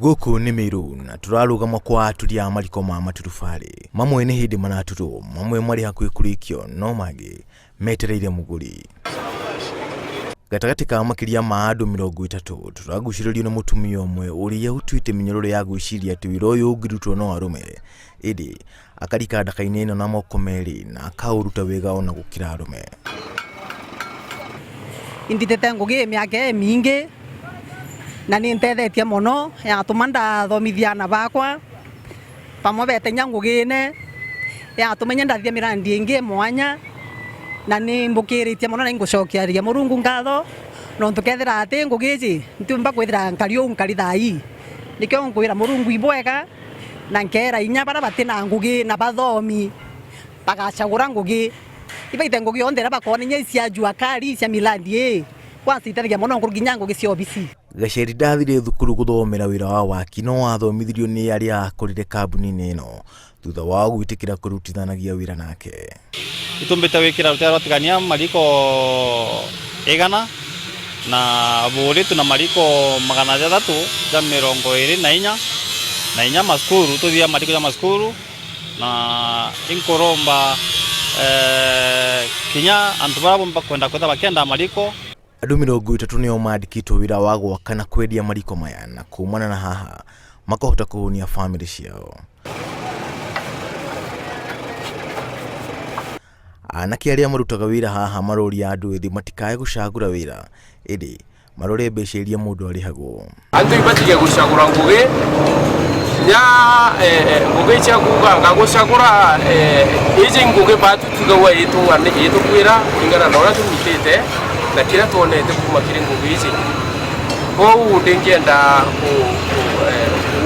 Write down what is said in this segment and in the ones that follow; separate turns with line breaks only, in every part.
Gũkũ nĩ Meru na tũrarũgama kwa aturi a mariko ma maturubarĩ. Mamwe nĩ hĩndĩ maraturwo, mamwe marĩ hakuhĩ kũrĩkio no mangĩ metereire mũgũri. Gatagatĩ ka makĩria ma andũ 30 tũragucĩrĩrio nĩ mũtumia ũmwe ũrĩa ũtuĩte mĩnyororo ya gwĩciria atĩ wĩra ũyũ ũngĩrutwo no arũme, ĩndĩ akarika ndaka-inĩ ĩno na moko merĩ na akaũruta wega ona gũkĩra arũme.
Inditete ngugi miaka mingi na nintethetie muno yatuma ndathomithia ana bakwa pamwe betenya ngugine yatuma inya ndathia mirandi ingi mwanya na nimbukiritie muno na ingucokiaria Murungu ngatho nontu kethira ati ngugi ici ntiumba kwithira nkari uu nkari thai nikio nkwira Murungu ibwega na nkera inya baria batina ngugi na bathomi bagacagura ngugi ibaite ngugi yonthe iria bakona inya cia jua kali cia milandi ii kwanza iteithagia muno nginya ngugi cia obisi.
Gaceri ndathire thukuru gũthomera wĩra wa waki no athomithirio nĩ arĩa akorire kambuni-inĩ ĩno thutha wao gwĩtĩkĩra kũrutithanagia wĩra nake.
Itumbite wikira rutera rwatigania mariko 100 na buri tuna mariko 624 na inya masukuru tuthia mariko ja masukuru na inkuromba kinya antu baria bakwenda kwetha bakienda mariko.
Andũ 30 nĩo mandĩkĩtwo wĩra wa gwaka na kwendia mariko maya na kumana na haha makahota kũhũnia bamĩrĩ ciao. Anake arĩa marutaga wĩra haha maroria andũ ethĩ matikae gũcagũra wĩra ĩndĩ marore mbeca iria mũndũ arĩhagwo.
Antu ibatige gucagura ngugi nya ngugi cia kuga ngagucagura iji ngugi batutugawa itukwira kuringana na uria tumitite na kiria tuonete kuma kiri ngugi ici. Koguo ndingienda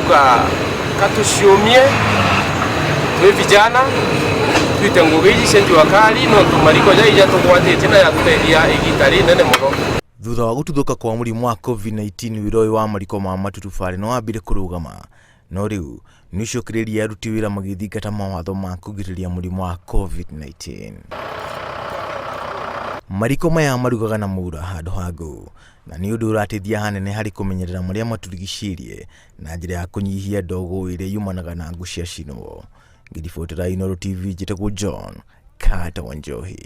kuga katuciumie twi vijana twite ngugi ici cia jua kali no tumariko jaija tugwatĩtie na yatuteithia igita rĩnene mũno.
Thutha wa gũtuthũka kwa mũrimũ wa COVID-19 wĩra ũyũ wa mariko ma maturubarĩ no wambire kũrũgama no rĩu nĩ ũcokereirie aruti wĩra magĩthingata mawatho ma kũgirĩrĩria mũrimũ wa COVID-19. Mariko maya marugaga na mũra handũ ha ngũ na nĩ ũndũ ũrateithia hanene harĩ kũmenyerera marĩa matũrigicĩirie na njĩra ya kũnyihia ndogo ĩrĩa yumanaga na ngũ ciacinwo. Ngĩribotera Inooro TV njĩtagwo John Carter Wanjohi.